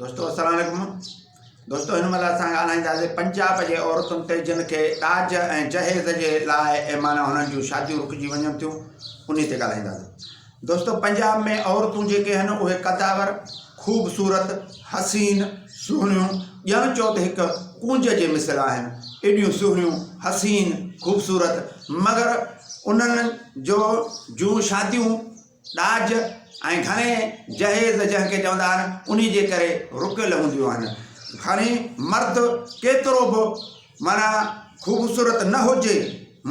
دوستو السلام عليڪم دوستو هن مهل اسان ڳالهائينداسين پنجاب جي عورتن تي جن کي ڏاج ۽ جهيز جي لاء معنيٰ هنن جون شاديون رڪجي وڃن ٿيون انهي تي ڳالهائينداسين دوستو پنجاب ۾ عورتون جيڪي آهن اهي قداور خوبصورت حسين سهڻيون ڄڻ چئو ته هڪ ڪونج جي مثل آهن ايڏيون سهڻيون حسين خوبصورت مگر انهن جو جون شاديون ڏاج ۽ گهڻي جهيز جنهن کي چوندا آهن انهي جي ڪري رڪيل هونديون آهن. کڻي مرد ڪيترو به معنيٰ خوبصورت نه هجي،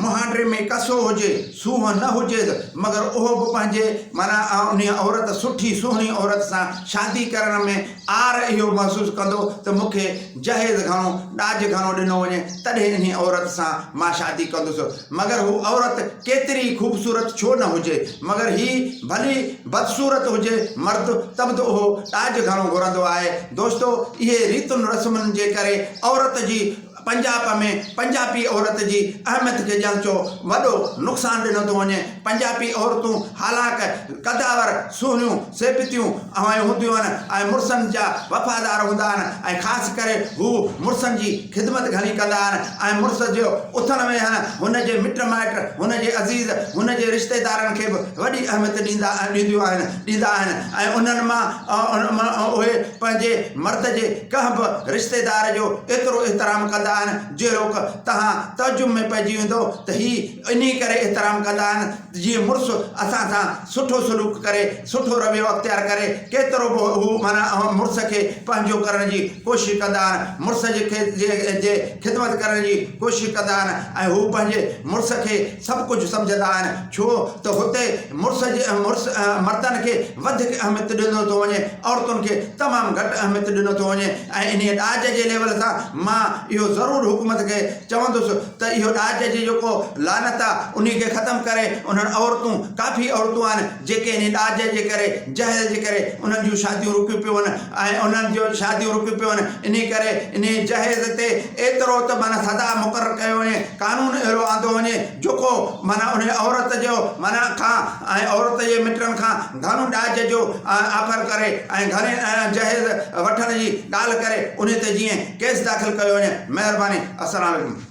مهانڊي ۾ ڪسو هجي، سونهن نه هجيس مگر اهو به پنهنجي معنيٰ انهي عورت سٺي سهڻي عورت سان شادي ڪرڻ ۾ آر اهو محسوس ڪندو ته مون کي جهيز گهڻو، ڏاج گهڻو ڏنو وڃي تڏهن انهي عورت سان مان شادي ڪندس. مگر هو عورت ڪيتري ئي خوبصورت ڇو نه هجي، مگر هي ڀلي بدصورت هجي مرد ته به اهو ڏاج گهڻو گهرندو آهي. دوستو اهي ريتن رسمن جي ڪري عورت جي پنجاب ۾ پنجابي عورت جي اهميت کي ڄڻ چو وڏو نقصان ڏنو ٿو وڃي. پنجابي عورتون حالانڪ قداور، سهڻيون، سيبتيون ۽ هونديون آهن ۽ مڙسن جا وفادار هوندا آهن ۽ خاص ڪري هو مڙسن جي خدمت گهڻي ڪندا آهن ۽ مڙس جو اٿڻ ويهڻ هن جي مٽ مائٽ، هن جي عزيز، هن جي رشتيدارن کي به وڏي اهميت ڏيندا ڏينديون آهن ڏيندا آهن ۽ انهن مان اهي پنهنجي مرد جي ڪنهن به رشتيدار جو ايترو احترام ڪندا آهن جهڙوڪ توهان تعجب ۾ پئجي ويندو ته هي انهي ڪري احترام ڪندا آهن ته جيئن مڙس اسان سان سٺو سلوڪ ڪري، سٺو رويو اختيار ڪري، ڪيترو به هو معنيٰ مڙس کي پنهنجو ڪرڻ جي ڪوشش ڪندا آهن، مڙس جي کي جي خدمت ڪرڻ جي ڪوشش ڪندا آهن ۽ هو پنهنجي مڙس کي سڀ ڪجهه سمجهندا آهن، ڇو ته هتي مڙس جي مڙس مردن کي وڌيڪ اهميت ڏنو ٿو وڃي، عورتن کي تمام گهٽ اهميت ڏنو ٿو وڃي ۽ انهيء ڏاج جي ليول سان مان اهو ضرور حڪومت کي چوندس ته اهو ڏاج جي جيڪو لعنت آ انهي کي ختم ڪري انهن عورتون ڪافي عورتون آهن جيڪي انهي ڏاج جي ڪري جهيز جي ڪري انهن جون شاديون رڪيون پيون وڃن ۽ انهن جو شاديون رڪيون پيون وڃن انهي ڪري انهي جهيز تي ايترو ته معنيٰ سزا مقرر ڪيو وڃي قانون اهڙو آندو وڃي جيڪو معنيٰ انهي عورت جو معنيٰ کان ۽ عورت جي مٽن کان گهڻو ڏاج جو آفر ڪري ۽ گهڻي جهيز وٺڻ جي ڳالهه ڪري انهي تي جيئن ڪيس داخل ڪيو وڃي مهرباني السلام عليڪم.